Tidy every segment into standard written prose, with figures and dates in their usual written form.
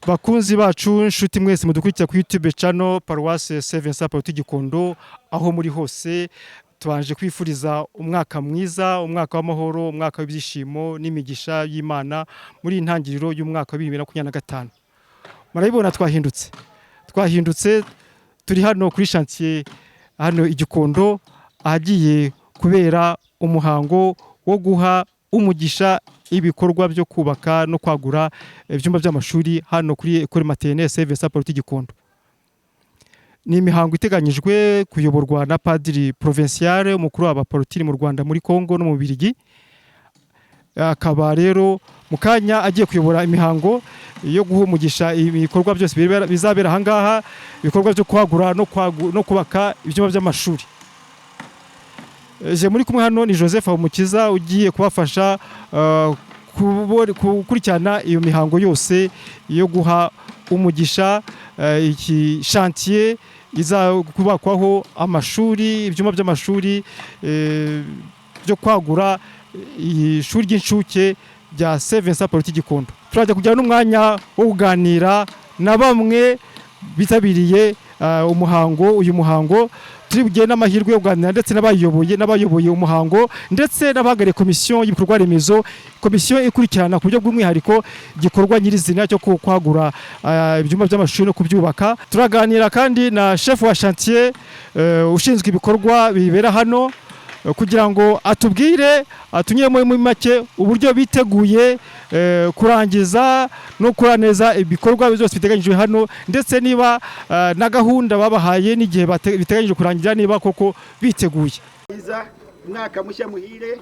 Bakunzi bacu, inshuti mwese mudukurikira kuri YouTube channel Paroisse Saint Vincent Pallotti Gikondo, aho muri hose, tubanje kwifuriza umwaka mwiza, umwaka w'amahoro, umwaka w'ibyishimo n'imigisha y'Imana muri iyi ntangiriro y'umwaka wa 2025. Murabibona, twahindutse, twahindutse. Turi hano kuri chantier hano i Gikondo, ahagiye kubera umuhango wo guha umugisha ibikorwa byo kubaka no kwagura ibyumba by'amashuri hano kuri École Maternelle Saint Vincent Pallotti Gikondo. Ni imihango iteganyijwe kuyoborwa na Padiri Provincial, umukuru w'Abapallottini mu Rwanda, muri Congo no mu Bubiligi. Akaba rero mu kanya agiye kuyobora imihango yo guha umugisha ibikorwa byose bizabera aha ngaha, ibikorwa byo kwagura no kubaka ibyumba by'amashuri. Je muri kumwe hano ni Joseph Habumukiza, ugiye kubafasha gukurikirana iyo mihango yose yo guha umugisha iki chantier iza kubakwaho amashuri, ibyumba by'amashuri byo kwagura ishuri ry'incuke rya Saint Vincent Pallotti Gikondo. Turajya kugira n'umwanya wo kuganira na bamwe bitabiriye umuhango, uyu muhango. Turi bugire n'amahirwe yo kuganira ndetse n'abayoboye umuhango, ndetse n'abahagarariye komisiyo y'ibikorwa remezo, komisiyo ikurikirana ku buryo bw'umwihariko igikorwa nyirizina cyo kwagura ibyumba by'amashuri no kubyubaka. Turaganira kandi na chef wa chantier ushinzwe ibikorwa bibera hano, kugira ngo atubwire, atunyuremo muri make uburyo biteguye kurangiza no gukora neza ibikorwa byose biteganyijwe hano, ndetse niba na gahunda babahaye n'igihe biteganyijwe kurangira, niba koko biteguye. Mwiza, umwaka mushya muhire.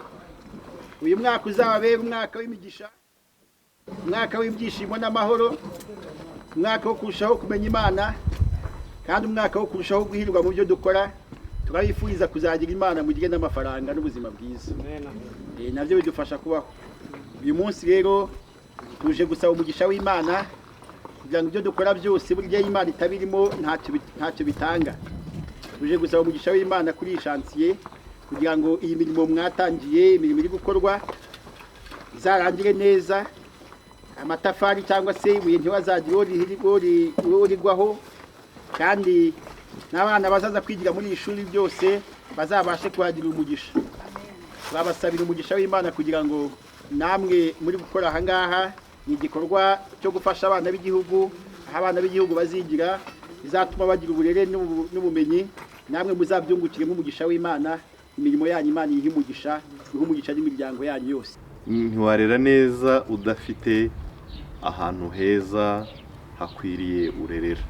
Uyu mwaka uzababera umwaka w'imigisha, umwaka w'ibyishimo n'amahoro, umwaka wo kurushaho kumenya Imana, kandi umwaka wo kurushaho guhirwa mu byo dukora. Turabifuriza kuzagira Imana, mugire n'amafaranga n'ubuzima bwiza. Nabyo bidufasha kubaho. Uyu munsi rero tuje gusaba umugisha w'Imana kugira ngo ibyo dukora byose, burya iyo Imana itabirimo ntacyo bitanga. Tuje gusaba umugisha w'Imana kuri iyi chantier kugira ngo iyi mirimo mwatangiye, imirimo iri gukorwa, izarangire neza. Amatafari cyangwa se ibuye ntibazagira uwo rigwaho, kandi n'abana bazaza kwigira muri iri shuri byose bazabashe kuhagira umugisha. Babasabira umugisha w'Imana kugira ngo namwe muri gukora aha ngaha, ni igikorwa cyo gufasha abana b'igihugu, aho abana b'igihugu bazigira bizatuma bagira uburere n'ubumenyi, namwe muzabyungukiremo umugisha w'Imana. Imirimo yanyu Imana iyihe umugisha, ihe umugisha n'imiryango yanyu yose. Ntiwarera neza udafite ahantu heza hakwiriye urerera.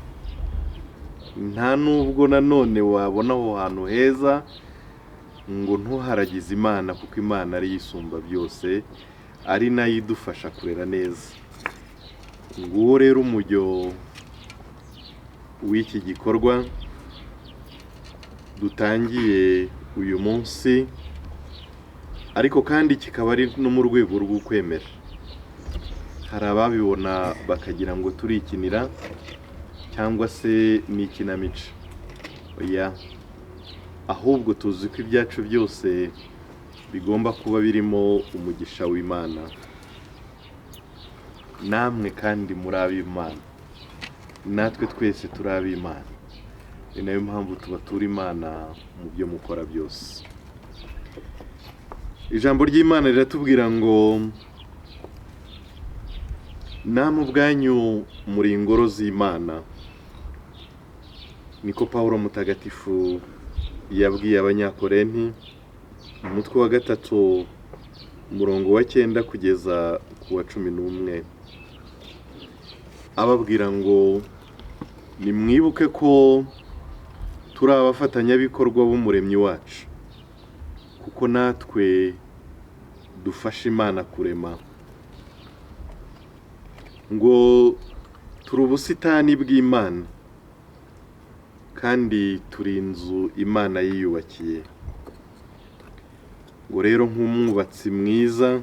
Nta nubwo nanone wabona aho hantu heza ngo ntuharagize Imana, kuko Imana ariyo isumba byose, ari nayo idufasha kurera neza. Nguwo rero umujyo w'iki gikorwa dutangiye uyu munsi, ariko kandi kikaba ari no mu rwego rw'ukwemera. Hari ababibona bakagira ngo turikinira cyangwa se ni ikinamico. Oya, ahubwo tuzi ko ibyacu byose bigomba kuba birimo umugisha w'Imana. Namwe kandi muri ab'Imana, natwe twese turi ab'Imana. Ni nayo mpamvu tubatura Imana mu byo mukora byose. Ijambo ry'Imana riratubwira ngo namwe ubwanyu muri ingoro z'Imana. Niko Pawulo mutagatifu yabwiye Abanyakorenti mu mutwe wa 3, umurongo wa 9 kugeza ku wa 11, ababwira ngo nimwibuke ko turi abafatanyabikorwa b'Umuremyi wacu, kuko natwe dufasha Imana kurema. Ngo turi ubusitani bw'Imana kandi turi inzu Imana yiyubakiye. Ngo rero nk'umwubatsi mwiza,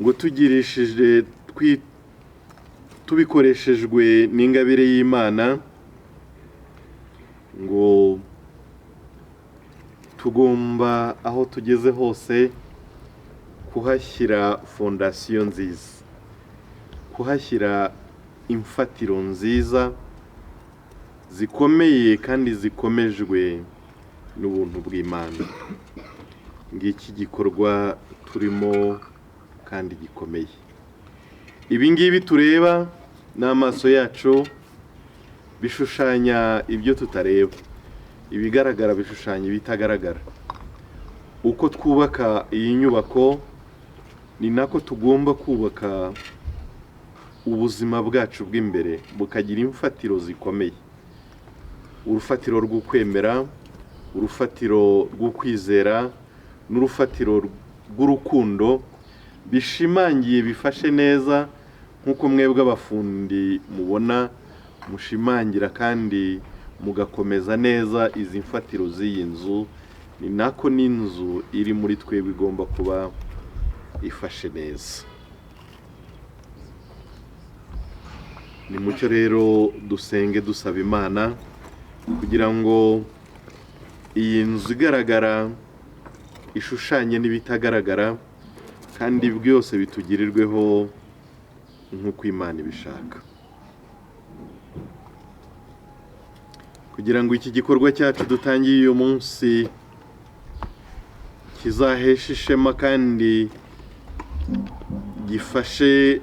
ngo tugirishije tubikoreshejwe n'ingabire y'Imana, ngo tugomba aho tugeze hose kuhashyira fondasiyo nziza, kuhashyira imfatiro nziza zikomeye kandi zikomejwe n'ubuntu bw'Imana. Ngiki gikorwa turimo kandi gikomeye. Ibi ngibi tureba n'amaso yacu bishushanya ibyo tutareba, ibigaragara bishushanya ibitagaragara. Uko twubaka iyi nyubako ni nako tugomba kubaka ubuzima bwacu bw'imbere bukagira imfatiro zikomeye, urufatiro rw'ukwemera, urufatiro rw'ukwizera n'urufatiro rw'urukundo bishimangiye, bifashe neza nk'uko mwebwe abafundi mubona mushimangira kandi mugakomeza neza izi mfatiro z'iyi nzu, ni nako n'inzu iri muri twebwe igomba kuba ifashe neza. Ni mucyo rero dusenge dusaba Imana kugira ngo iyi nzu igaragara ishushanye n'ibitagaragara kandi byose bitugirirweho nk'uko Imana ibishaka, kugira ngo iki gikorwa cyacu dutangiye uyu munsi kizaheshe ishema kandi gifashe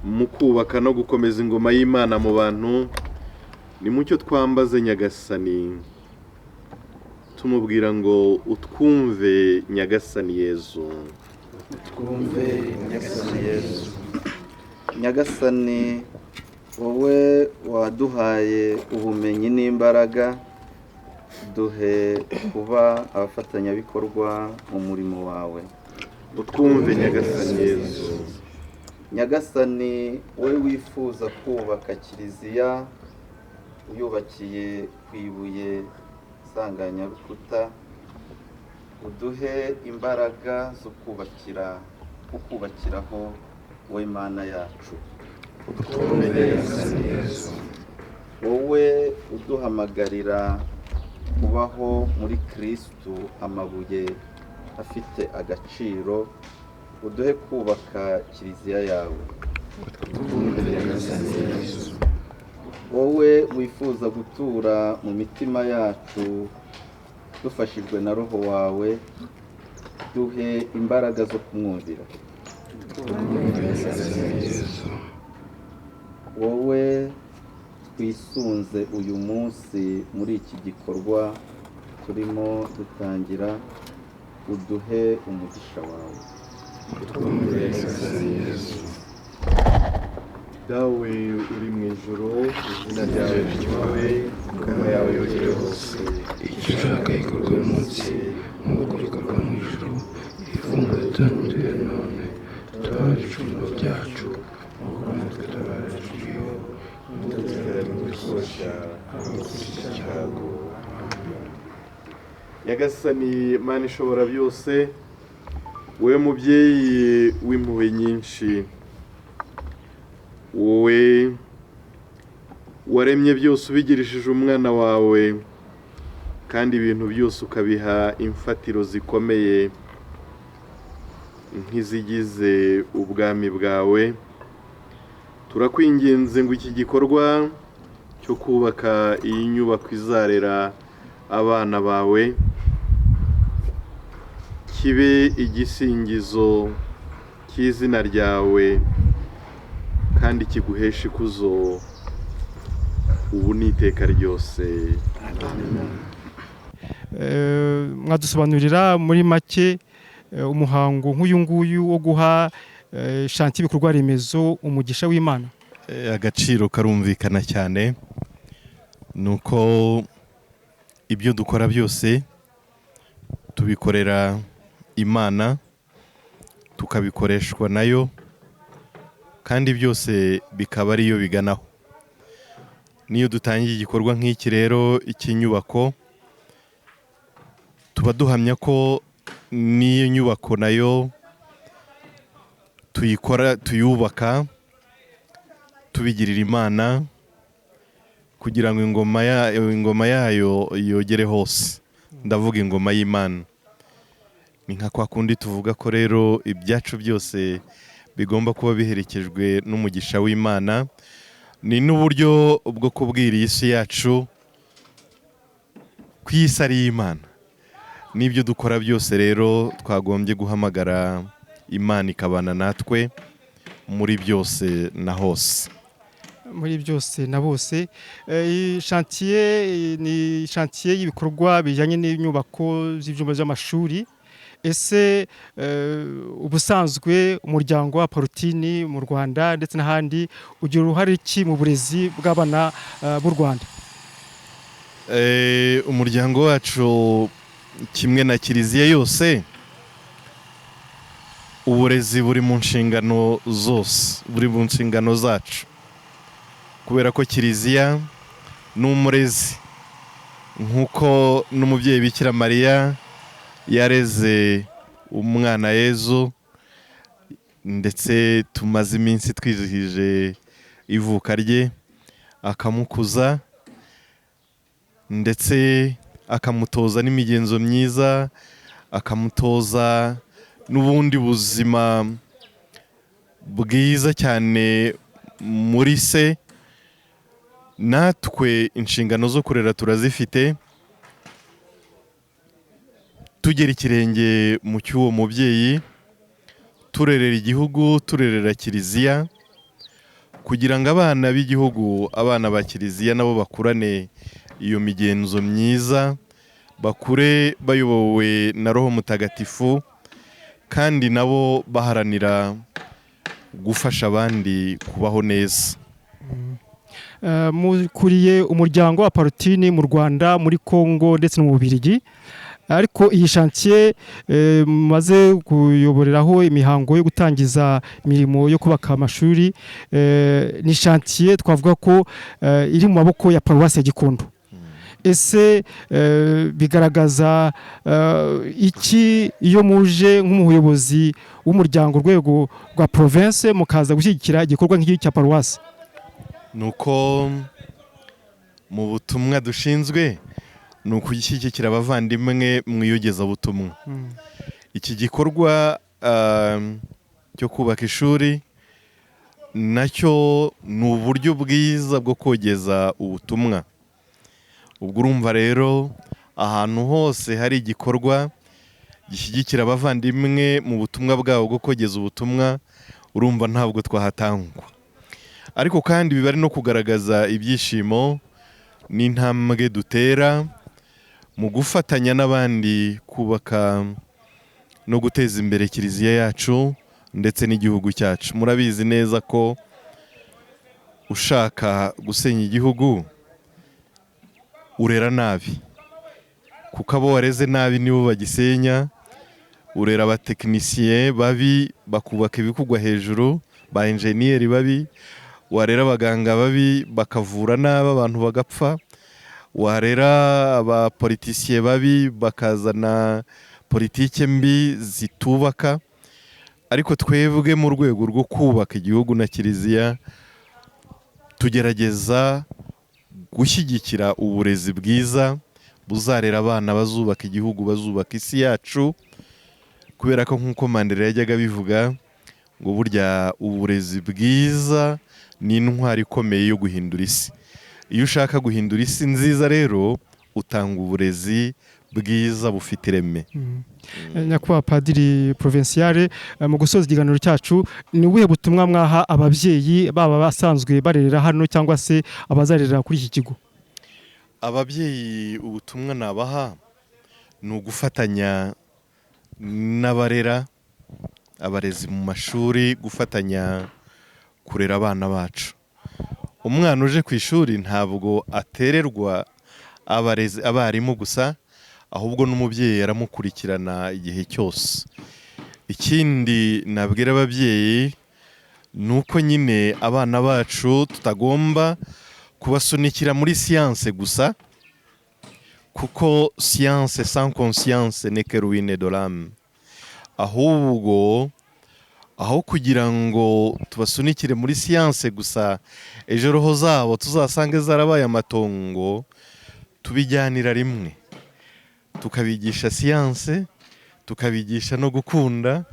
mu kubaka no gukomeza ingoma y'Imana mu bantu. Ni mucyo twambaze Nyagasani tumubwira ngo utwumve Nyagasani Yezu. Twumve Nyagasani Yezu. Nyagasani, wowe waduhaye ubumenyi n'imbaraga, duhe kuba abafatanyabikorwa mu murimo wawe. Utwumve Nyagasani Yezu. Nyagasani, wowe wifuza kubaka kiliziya uyubakiye ku ibuye nsanganyarukuta, uduhe imbaraga zo kubakira kukubakiraho wowe Mana yacu. Wowe uduhamagarira kubaho muri Kristu amabuye afite agaciro, uduhe kubaka kiliziya yawe. Wowe wifuza gutura mu mitima yacu dufashijwe na Roho wawe, duhe imbaraga zo kumwumvira. Wowe twisunze uyu munsi muri iki gikorwa turimo dutangira, uduhe umugisha wawe. Dawe uri mu ijuru, izina ryawe ryubahwe, ingoma yawe yogere hose, icyo ushaka gikorwe munsi nk'uko gikorwa mu ijuru. Ifunguro ritangire none, tutabare ibicumuro byacu nk'uko natwe tutabara icyago. Nyagasani Mana ishobora byose, wowe mubyeyi w'impuhwe nyinshi, wowe waremye byose ubigirishije umwana wawe, kandi ibintu byose ukabiha imfatiro zikomeye nk'izigize ubwami bwawe, turakwinginze ngo iki gikorwa cyo kubaka iyi nyubako izarera abana bawe kibe igisingizo cy'izina ryawe kandi kiguhesha ikuzo ubu n'iteka ryose. Mwadusobanurira muri make umuhango nk'uyu nguyu wo guha shanti ibikorwa remezo umugisha w'Imana? Agaciro karumvikana cyane, nuko ibyo dukora byose tubikorera Imana, tukabikoreshwa nayo, kandi byose bikaba ariyo biganaho. Niyo dutangiye igikorwa nk'iki rero icy'inyubako, tuba duhamya ko n'iyo nyubako nayo tuyikora, tuyubaka tubigirira Imana kugira ngo ingoma yayo yogere hose. Ndavuga ingoma y'Imana. Ni nka kwa kundi tuvuga ko rero ibyacu byose bigomba kuba biherekejwe n'umugisha w'Imana. Ni n'uburyo bwo kubwira iyi si yacu ko iyi si ari iy'Imana. N'ibyo dukora byose rero twagombye guhamagara Imana ikabana natwe muri byose na hose. Muri byose na bose. Iyi chantier ni chantier y'ibikorwa bijyanye n'inyubako z'ibyumba by'amashuri. Ese ubusanzwe umuryango wa Palotini mu Rwanda ndetse n'ahandi ugira uruhare ki mu burezi bw'abana b'u Rwanda? Umuryango wacu kimwe na kiliziya yose, uburezi buri mu nshingano zose, buri mu nshingano zacu, kubera ko kiliziya ni umurezi, nk'uko n'umubyeyi Bikira Mariya yareze umwana Yezu, ndetse tumaze iminsi twizihije ivuka rye, akamukuza ndetse akamutoza n'imigenzo myiza, akamutoza n'ubundi buzima bwiza cyane muri se. Natwe inshingano zo kurera turazifite, tugera ikirenge mu cy'uwo mubyeyi, turerera igihugu, turerera kiliziya, kugira ngo abana b'igihugu, abana ba kiliziya nabo bakurane iyo migenzo myiza, bakure bayobowe na Roho Mutagatifu, kandi nabo baharanira gufasha abandi kubaho neza. Mukuriye umuryango wa Palotini mu Rwanda, muri Congo ndetse no mu Bubiligi, ariko iyi chantier mumaze kuyoboreraho imihango yo gutangiza imirimo yo kubaka amashuri ni chantier twavuga ko iri mu maboko ya paruwasi ya Gikondo. Ese bigaragaza iki iyo muje nk'umuyobozi w'umuryango urwego rwa province mukaza gushyigikira igikorwa nk'iki cya paruwasi? Ni uko mu butumwa dushinzwe ni ukugushyigikira abavandimwe mu iyogezabutumwa. Iki gikorwa cyo kubaka ishuri nacyo ni uburyo bwiza bwo kogeza ubutumwa. Ubwo urumva rero ahantu hose hari igikorwa gishyigikira abavandimwe mu butumwa bwabo bwo kogeza ubutumwa, urumva ntabwo twahatangwa. Ariko kandi biba ari no kugaragaza ibyishimo n'intambwe dutera mu gufatanya n'abandi kubaka no guteza imbere kiliziya yacu ndetse n'igihugu cyacu. Murabizi neza ko ushaka gusenya igihugu urera nabi, kuko abo wareze nabi nibo bagisenya. Urera abatekinisiye babi bakubaka ibikugwa hejuru, ba enjeniyeri babi, warera abaganga babi bakavura nabi abantu bagapfa, warera abapolitisiye babi bakazana politike mbi zitubaka. Ariko twebwe mu rwego rwo kubaka igihugu na kiliziya tugerageza gushyigikira uburezi bwiza buzarera abana bazubaka igihugu, bazubaka isi yacu, kubera ko nk'uko Mandela yajyaga abivuga ngo burya uburezi bwiza ni intwari ikomeye yo guhindura isi. Iyo ushaka guhindura isi nziza rero utanga uburezi bwiza bufite ireme. Nyakubahwa Padiri Provincial, mu gusoza ikiganiro cyacu, ni ubuhe butumwa mwaha ababyeyi, baba basanzwe barerera hano cyangwa se abazarerera kuri iki kigo? Ababyeyi ubutumwa nabaha ni ugufatanya n'abarera, abarezi mu mashuri, gufatanya kurera abana bacu. Umwana uje ku ishuri ntabwo atererwa abarezi, abarimu gusa, ahubwo n'umubyeyi aramukurikirana igihe cyose. Ikindi nabwira ababyeyi ni uko nyine abana bacu tutagomba kubasunikira muri siyanse gusa, kuko science sans conscience n'est que ruine de l'âme. Ahubwo aho kugira ngo tubasunikire muri siyanse gusa, ejo roho zabo tuzasange zarabaye amatongo, tubijyanira rimwe, tukabigisha siyanse, tukabigisha no gukunda,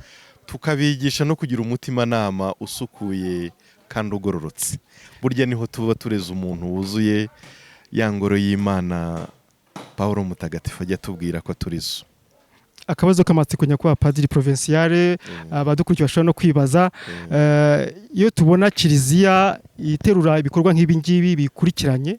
tukabigisha no kugira umutimanama usukuye Kandi ugororotse. Burya niho tuba tureze umuntu wuzuye, ya ngoro y'Imana Paul Mutagatifu ajya atubwira ko turizo. Akabazo k'amatsiko, nyakubahwa padiri provinciale, abadukurikiye bashobora no kwibaza, iyo tubona kiliziya iterura ibikorwa nk'ibi ngibi bikurikiranye,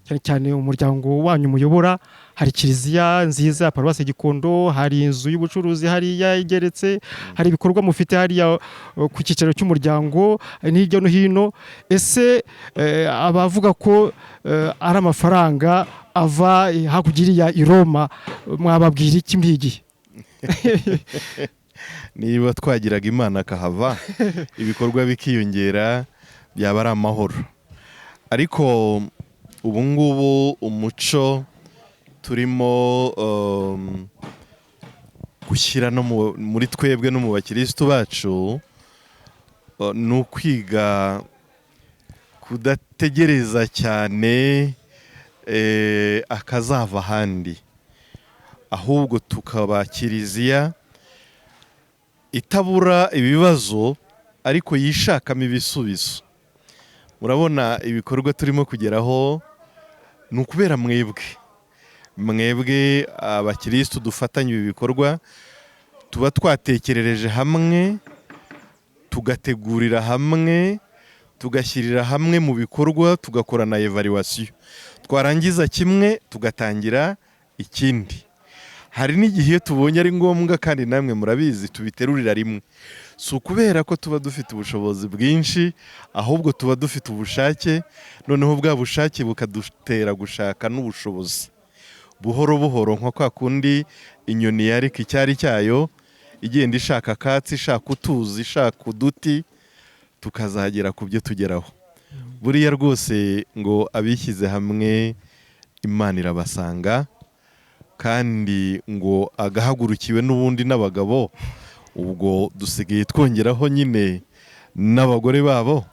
cyane cyane umuryango wanyu muyobora, hari kiliziya nziza ya paruwasi Gikondo, hari inzu y'ubucuruzi hariya igeretse, hari ibikorwa mufite hariya ku cyicaro cy'umuryango, hirya no hino, ese abavuga ko ari amafaranga ava hakurya iriya i Roma, mwababwira iki muri iki gihe? Niba twagiraga Imana akahava, ibikorwa bikiyongera, byaba ari amahoro. Ariko ubu ngubu umuco turimo gushyira no muri twebwe no mu bakirisitu bacu ni ukwiga kudategereza cyane akazava ahandi, ahubwo tukaba kiliziya itabura ibibazo ariko yishakamo ibisubizo. Murabona ibikorwa turimo kugeraho ni ukubera mwebwe abakirisitu dufatanya ibi bikorwa. Tuba twatekerereje hamwe, tugategurira hamwe, tugashyirira hamwe mu bikorwa, tugakora na évaluation, twarangiza kimwe tugatangira ikindi. Hari n'igihe iyo tubonye ari ngombwa, kandi namwe murabizi, tubiterurira rimwe. Si ukubera ko tuba dufite ubushobozi bwinshi, ahubwo tuba dufite ubushake, noneho bwa bushake bukadutera gushaka n'ubushobozi buhoro buhoro, nka kwa kundi inyoni yarika icyari cyayo, igenda ishaka akatsi, ishaka utuzi, ishaka uduti, tukazagera ku byo tugeraho. Buriya rwose ngo abishyize hamwe Imana irabasanga, kandi ngo agahagurukiwe n'ubundi n'abagabo. Ubwo dusigaye twongeraho nyine n'abagore babo.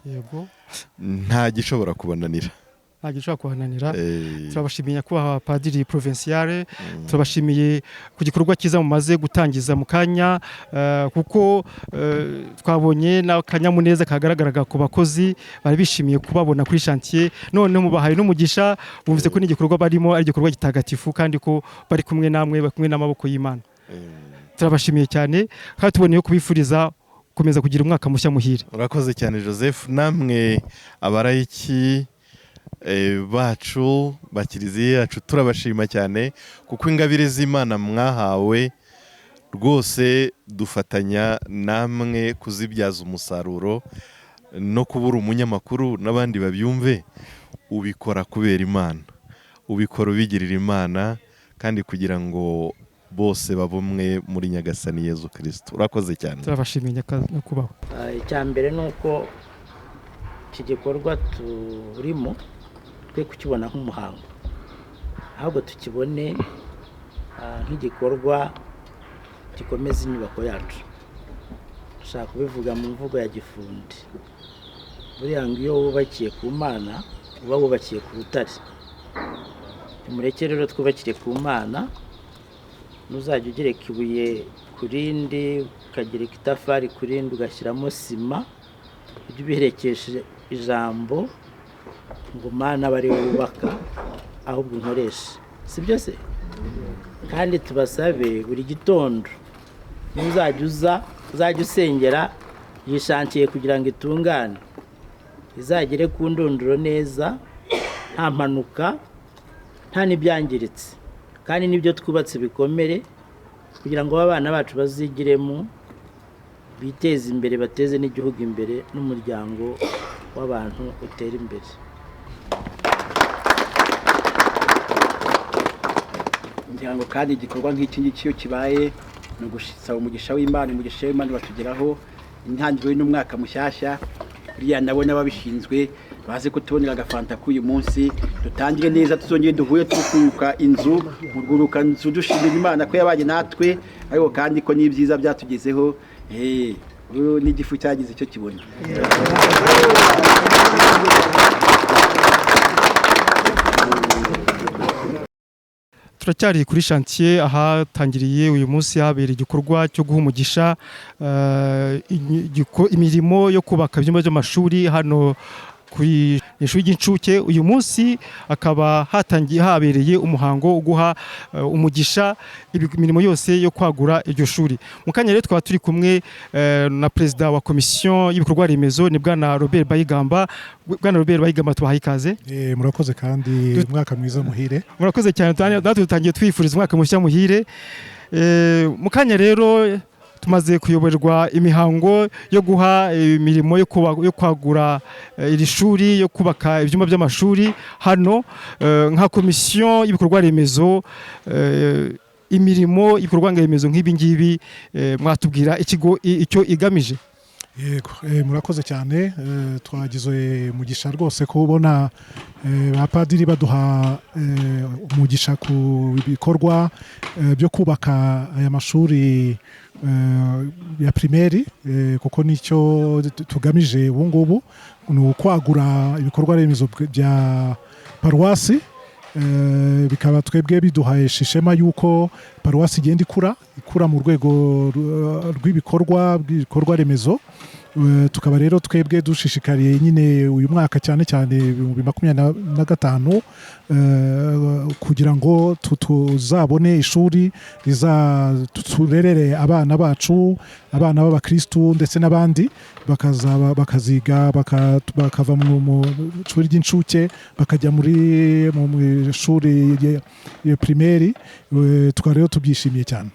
Nta gishobora kubananira. Nta gishobora kubananira. Turabashimiye, nyakubahwa padiri provinciale, turabashimiye ku gikorwa cyiza mumaze gutangiza mu kanya, kuko twabonye n'akanyamuneza kagaragaraga ku bakozi, bari bishimiye kubabona kuri chantier. Noneho mubahaye n'umugisha, bumvise ko n'igikorwa barimo ari igikorwa gitagatifu, kandi ko bari kumwe namwe, bari kumwe n'amaboko y'Imana. Turabashimiye cyane kandi tuboneyeho kubifuriza gukomeza kugira umwaka mushya muhire. Urakoze cyane Joseph. Namwe abarayiki bacu ba kiliziya yacu, turabashima cyane kuko ingabire z'Imana mwahawe rwose dufatanya namwe kuzibyaza umusaruro. No kubura umunyamakuru n'abandi babyumve, ubikora kubera Imana, ubikora ubigirira Imana, kandi kugira ngo bose babe umwe muri Nyagasani Yezu Kirisito. Urakoze cyane. Turabashimiye, nyakubahwa. Icya mbere ni uko iki gikorwa turimo twe kukibona nk'umuhango, ahubwo tukibone nk'igikorwa gikomeza inyubako yacu. Nshaka kubivuga mu mvugo ya gifundi, buriya ngo iyo wubakiye ku Mana uba wubakiye ku rutare. Nimureke rero twubakire ku Mana. Ntuzajya ugereka ibuye ku rindi, ukagereka itafari ku rindi, ugashyiramo sima, ujye ubiherekesha ijambo ngo: "Mana, aba ari wowe wubaka, ahubwo unkoreshe." Si byo se? Kandi tubasabe buri gitondo ntuzajya uza, uzajya usengera iyi chantier kugira ngo itungane, izagere ku ndunduro neza, nta mpanuka, nta n'ibyangiritse, kandi n'ibyo twubatse bikomere, kugira ngo abana bacu bazigiremo, biteze imbere, bateze n'igihugu imbere, n'umuryango w'abantu utera imbere. Ngira ngo kandi igikorwa nk'iki ngiki iyo kibaye ni ugusaba umugisha w'Imana. Umugisha w'Imana batugeraho intangiriro y'umwaka mushyashya. Buriya nabo n'ababishinzwe baze kutubonera agafanta k'uyu munsi, dutangire neza, tuzongere duhure tukuruka inzu mu rwuruka nzu, dushimira Imana ko yabanye natwe, ariko kandi ko n'ibyiza byatugezeho. Ubu n'igifu cyagize icyo kibona. Turacyari kuri chantier ahatangiriye uyu munsi habera igikorwa cyo guha umugisha imirimo yo kubaka ibyumba by'amashuri hano ku ishuri ry'incuke. Uyu munsi akaba hatangiye habereye umuhango wo guha umugisha imirimo yose yo kwagura iryo shuri. Mu kanya rero twaba turi kumwe na perezida wa komisiyo y'ibikorwa remezo, ni bwana Robert Bayigamba. Bwana Robert Bayigamba, tubahaye ikaze. Murakoze kandi umwaka mwiza muhire. Murakoze cyane, natwe dutangiye twifuriza umwaka mushya muhire. Mu kanya rero tumaze kuyoborerwa imihango yo guha imirimo yo kwagura iri shuri, yo kubaka ibyumba by'amashuri hano. Nka komisiyo y'ibikorwa remezo, imirimo y'ibikorwa remezo nk'ibi ngibi, mwatubwira ikigo icyo igamije? Yego, murakoze cyane. Twagize umugisha rwose kubona ba padiri baduha umugisha ku bikorwa byo kubaka aya mashuri ya primaire, kuko nicyo tugamije ubu ngubu, ni ukwagura ibikorwa remezo bya paruwasi. Bikaba twebwe biduhesha ishema yuko paruwasi igenda ikura ikura mu rwego rw'ibikorwa bw'ibikorwa remezo. Tukaba rero twebwe dushishikariye nyine uyu mwaka, cyane cyane 2025, kugira ngo tuzabone ishuri rizaturerere abana bacu, abana b'abakristu ndetse n'abandi, bakazaba bakaziga, bakava mu ishuri ry'incuke bakajya mu ishuri ya primaire. Tukaba rero tubyishimiye cyane.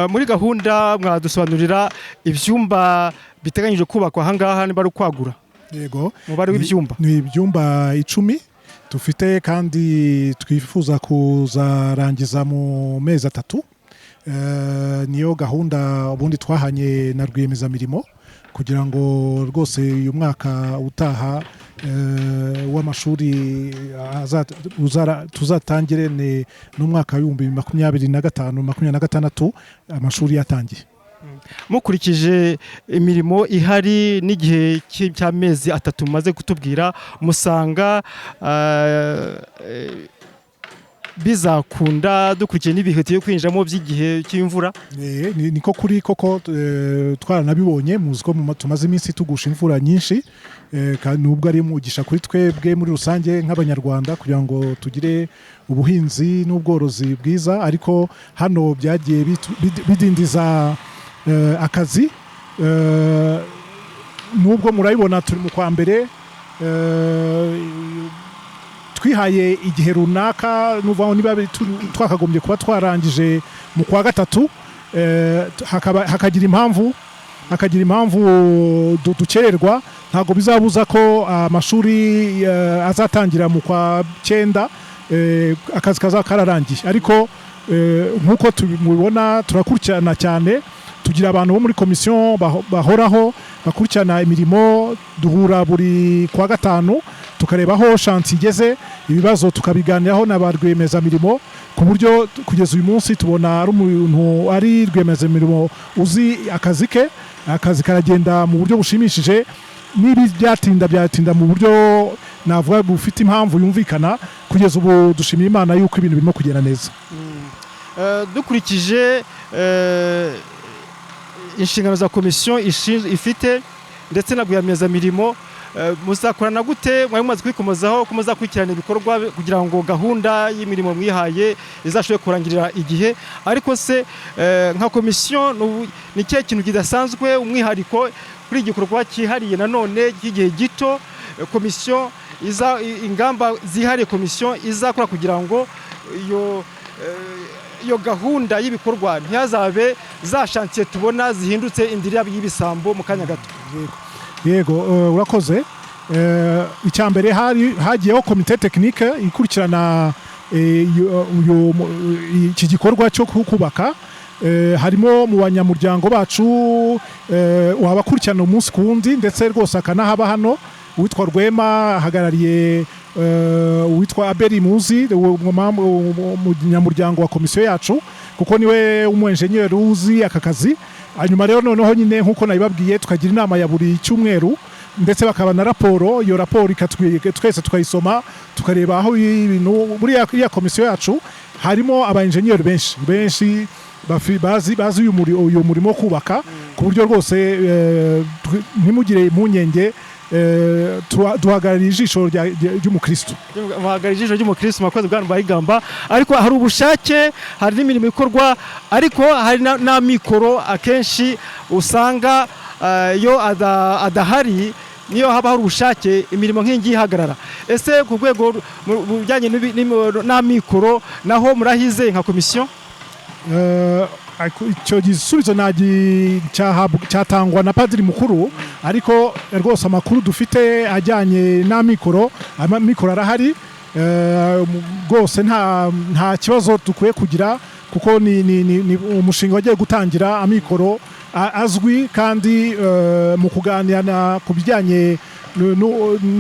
Muri gahunda mwadusobanurira ibyumba biteganyijwe kubakwa ahangaha, niba ari ukwagura? Yego. Umubare w'ibyumba? Ni ibyumba 10 dufite kandi twifuza kuzarangiza mu mezi 3. Niyo gahunda ubundi twahanye na rwiyemezamirimo, kugira ngo rwose uyu mwaka utaha w'amashuri tuzatangire n'umwaka w'2025 26 amashuri yatangiye. Mukurikije imirimo ihari n'igihe cy'amezi 3 mumaze kutubwira, musanga bizakunda, dukurikiye n'ibihe tugiye kwinjiramo by'igihe cy'imvura? Niko kuri koko, twaranabibonye. Muzi ko tumaze iminsi tugusha imvura nyinshi, kandi nubwo ari umugisha kuri twebwe muri rusange nk'Abanyarwanda kugira ngo tugire ubuhinzi n'ubworozi bwiza, ariko hano byagiye bidindiza akazi. Nubwo murabibona turi mu kwa mbere, twihaye igihe runaka nuvaho niba twakagombye kuba twarangije mu kwa gatatu, hakagira impamvu dukererwa, ntabwo bizabuza ko amashuri azatangira mu kwa cyenda, akazi kazaba kararangiye. Ariko nk'uko tubibona, turakurikirana cyane, tugira abantu bo muri komisiyo bahoraho bakurikirana imirimo. Duhura buri kwa gatanu tukareba aho chantier igeze, ibibazo tukabiganiraho na ba rwiyemezamirimo, ku buryo kugeza uyu munsi tubona ari umuntu, ari rwiyemezamirimo uzi akazi ke. Akazi karagenda mu buryo bushimishije. Niba byatinda, byatinda mu buryo navuga bufite impamvu yumvikana. Kugeza ubu dushimira Imana yuko ibintu birimo kugenda neza. Dukurikije inshingano za komisiyo ifite ndetse na rwiyemezamirimo, muzakorana gute? Mwari mumaze kwikomozaho ko muzakurikirana ibikorwa kugira ngo gahunda y'imirimo mwihaye izashobore kurangirira igihe. Ariko se nka komisiyo, ni ikihe kintu kidasanzwe, umwihariko kuri iki gikorwa cyihariye nanone cy'igihe gito, komisiyo iza ingamba zihariye komisiyo izakora kugira ngo iyo gahunda y'ibikorwa ntihazabe za chantier tubona zihindutse indiri y'ibisambo mu kanya gato? Yego, urakoze. Icya mbere, hari hagiyeho komite technique ikurikirana iki gikorwa cyo kubaka. Harimo mu banyamuryango bacu wabakurikirana umunsi ku wundi, ndetse rwose akanahaba hano, uwitwa Rwema ahagarariye uwitwa Abeli Muzi, umunyamuryango wa komisiyo yacu, kuko niwe w'umu-engineer uzi aka kazi. Hanyuma rero noneho nyine nk'uko nabibabwiye, tukagira inama ya buri cyumweru. Ndetse bakaba na raporo. Iyo raporo twese tukayisoma, tukareba aho ibintu. Buriya iriya komisiyo yacu harimo aba engineer benshi benshi bazi uyu murimo wo kubaka, ku buryo rwose ntimugire impungenge, duhagarariye ijisho ry'umukristo. Muhagarariye ijisho ry'umukristo. Murakoze, bwana Bayigamba. Ariko hari ubushake, hari n'imirimo ikorwa, ariko hari n'amikoro akenshi usanga iyo adahari, niyo haba hari ubushake, imirimo nk'iyi ngiyi ihagarara. Ese ku rwego mu bijyanye n'amikoro naho murahizeye nka komisiyo? Ariko icyo gisubizo cyatangwa na padiri mukuru, ariko rwose amakuru dufite ajyanye n'amikoro, amikoro arahari. Rwose nta kibazo dukwiye kugira, kuko ni umushinga wagiye gutangira, amikoro azwi, kandi mu kuganira ku bijyanye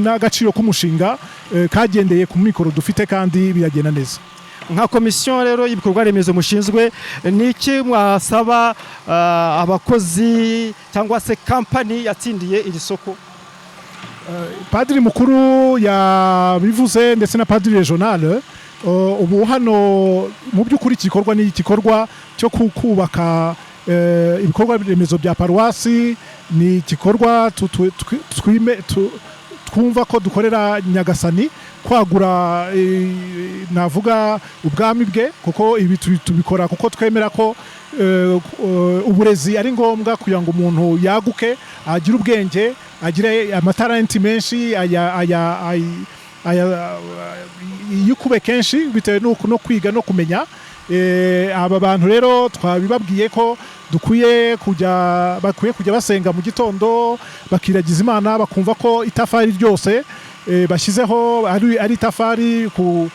n'agaciro k'umushinga kagendeye ku mikoro dufite, kandi biragenda neza. Nka komisiyo rero y'ibikorwa remezo mushinzwe, ni iki mwasaba abakozi cyangwa se kampani yatsindiye iri soko? Padiri mukuru yabivuze, ndetse na padiri régional. Ubu hano mu by'ukuri iki gikorwa ni igikorwa cyo kubaka ibikorwa remezo bya paruwasi. Ni igikorwa twumva ko dukorera Nyagasani, kwagura navuga ubwami bwe, kuko ibi tubikora kuko twemera ko uburezi ari ngombwa kugira ngo umuntu yaguke, agire ubwenge, agire amatalenti menshi, aya yikube kenshi bitewe no kwiga no kumenya. Aba bantu rero twabibabwiye ko dukwiye kujya bakwiye kujya basenga mu gitondo, bakiragiza Imana, bakumva ko itafari ryose bashyizeho ari itafari ku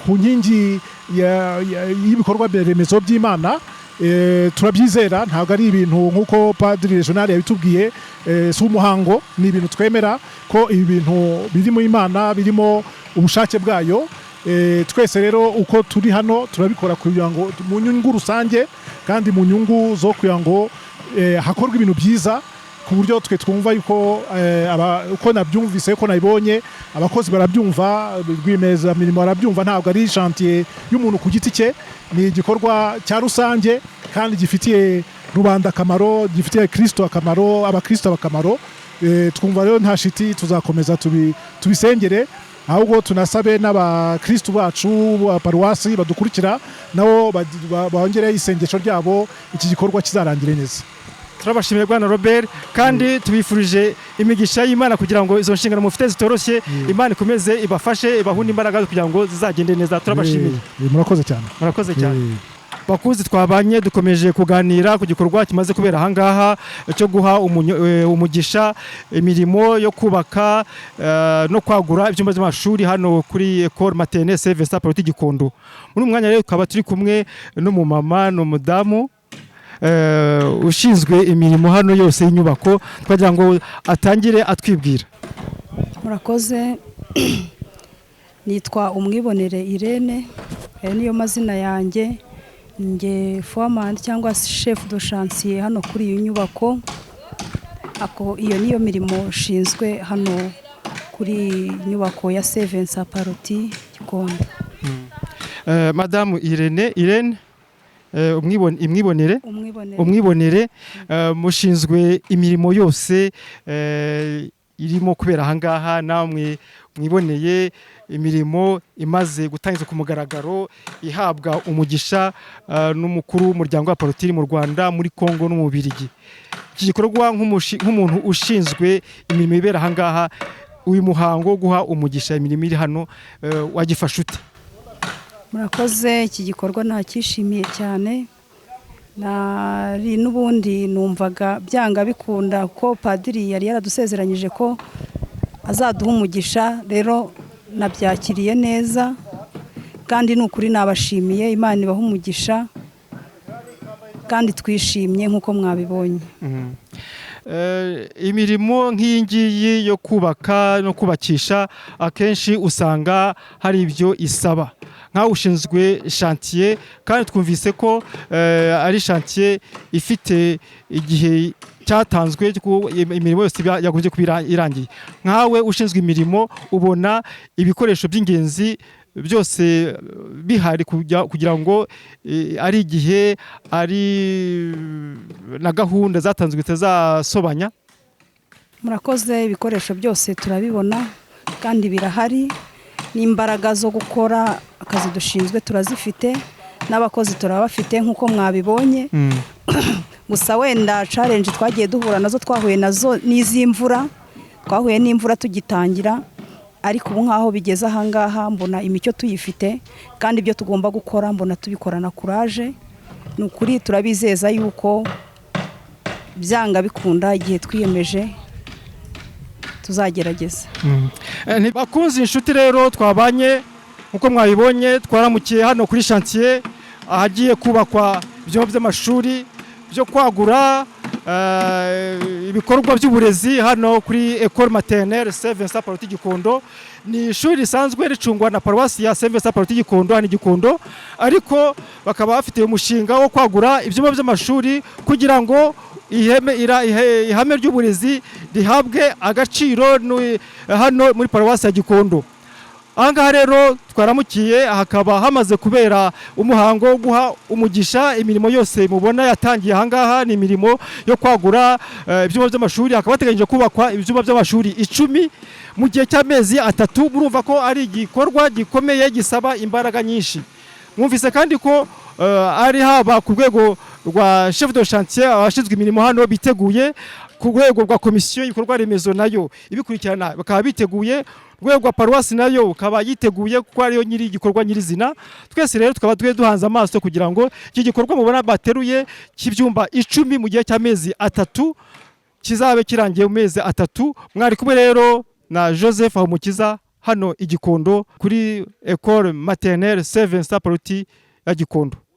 nkingi y'ibikorwa remezo by'Imana. Turabyizera, ntabwo ari ibintu, nk'uko padiri régional yabitubwiye, si umuhango, ni ibintu twemera ko ibi bintu birimo Imana, birimo ubushake bwayo. Twese rero uko turi hano turabikora kugira ngo mu nyungu rusange, kandi mu nyungu zo kugira ngo hakorwe ibintu byiza, ku buryo twe twumva yuko uko nabyumvise, uko nabibonye, abakozi barabyumva, rwiyemezamirimo barabyumva. Ntabwo ari chantier y'umuntu ku giti cye, ni igikorwa cya rusange kandi gifitiye rubanda akamaro, gifitiye Kristo akamaro, abakristo akamaro. Twumva rero nta shiti tuzakomeza tubisengere, ahubwo tunasabe n'abakristu bacu ba paruwasi badukurikira nabo bongere isengesho ryabo, iki gikorwa kizarangire neza. Turabashimiye, bwana Robert, kandi tubifurije imigisha y'Imana kugira ngo izo nshingano mufite zitoroshye, Imana ikomeze ibafashe, ibahunde imbaraga kugira ngo zizagende neza. Turabashimiye. Murakoze cyane. Murakoze cyane. Bakuzi twabanye, dukomeje kuganira ku gikorwa kimaze kubera ahangaha cyo guha umugisha imirimo yo kubaka no kwagura ibyumba by'amashuri hano kuri Ecole Maternelle Saint Vincent Pallotti Gikondo. Muri uyu mwanya rero tukaba turi kumwe n'umumama, n'umudamu ushinzwe imirimo hano yose y'inyubako. Twagira ngo atangire atwibwira. Murakoze. Nitwa Umwibonere Irene, ayo niyo mazina yanjye. Nge foreman cyangwa se chef de chantier hano kuri iyi nyubako. Ako iyo niyo mirimo nshinzwe hano kuri iyi nyubako ya Saint Vincent Pallotti Gikondo. Madamu Irene Imwibonere. Umwibonere. Umwibonere, mushinzwe imirimo yose irimo kubera ahangaha. Namwe mwiboneye imirimo imaze gutangizwa ku mugaragaro, ihabwa umugisha n'umukuru w'umuryango wa Pallottini mu Rwanda, muri Congo no mu Bubiligi. Iki gikorwa, nk'umuntu ushinzwe imirimo ibera ahangaha, uyu muhango wo guha umugisha imirimo iri hano wagifashe ute? Murakoze. Iki gikorwa nacyishimiye cyane. Nari n'ubundi numvaga byanga bikunda ko padiri yari yaradusezeranyije ko azaduha umugisha. Rero nabyakiriye neza, kandi ni ukuri nabashimiye. Imana ibaha umugisha, kandi twishimye nk'uko mwabibonye. Imirimo nk'iyi ngiyi yo kubaka no kubakisha akenshi usanga hari ibyo isaba. Nkawe ushinzwe chantier, kandi twumvise ko ari chantier ifite igihe. cyatanzwe cy'uko imirimo yose iba yagombye kuba irangiye. Nkawe ushinzwe imirimo, ubona ibikoresho by'ingenzi byose bihari kugira ngo ari igihe ari na gahunda zatanzwe bitazasobanya? Murakoze. Ibikoresho byose turabibona kandi birahari, n'imbaraga zo gukora akazi dushinzwe turazifite, n'abakozi turabafite nk'uko mwabibonye. Gusa wenda challenge twagiye duhura nazo, twahuye nazo n'iz'imvura. Twahuye n'imvura tugitangira, ariko ubu nk'aho bigeze ahangaha mbona imicyo tuyifite, kandi ibyo tugomba gukora mbona tubikorana courage. Ni ukuri turabizeza yuko byanga bikunda igihe twiyemeje tuzagerageza. Bakunzi, inshuti rero twabanye, nk'uko mwabibonye twaramukiye hano kuri chantier ahagiye kubakwa ibyumba by'amashuri byo kwagura ibikorwa by'uburezi hano kuri Ecole Maternelle Saint Vincent Pallotti Gikondo. Ni ishuri risanzwe ricungwa na paruwasi ya Saint Vincent Pallotti Gikondo hano i Gikondo, ariko bakaba bafite umushinga wo kwagura ibyumba by'amashuri kugira ngo ihame ry'uburezi rihabwe agaciro hano muri paruwasi ya Gikondo. Ahangaha rero twaramukiye hakaba hamaze kubera umuhango wo guha umugisha imirimo yose mubona yatangiye ahangaha. Ni imirimo yo kwagura ibyumba by'amashuri, hakaba hateganyijwe kubakwa ibyumba by'amashuri 10 mu gihe cy'amezi 3. Murumva ko ari igikorwa gikomeye gisaba imbaraga nyinshi. Mwumvise kandi ko ari haba ku rwego rwa chef de chantier, abashinzwe imirimo hano biteguye, ku rwego rwa komisiyo y'ibikorwa remezo nayo ibikurikirana bakaba biteguye, urwego rwa paruwasi nayo ukaba yiteguye kuko ariyo nyiri igikorwa nyirizina. Twese rero tukaba twe duhanze amaso kugira ngo iki gikorwa mubona bateruye cy'ibyumba 10 mu gihe cy'amezi 3 kizabe kirangiye mu mezi 3. Mwari kumwe rero na Joseph Habumukiza hano i Gikondo kuri Ecole Maternelle Saint Vincent Pallotti ya Gikondo.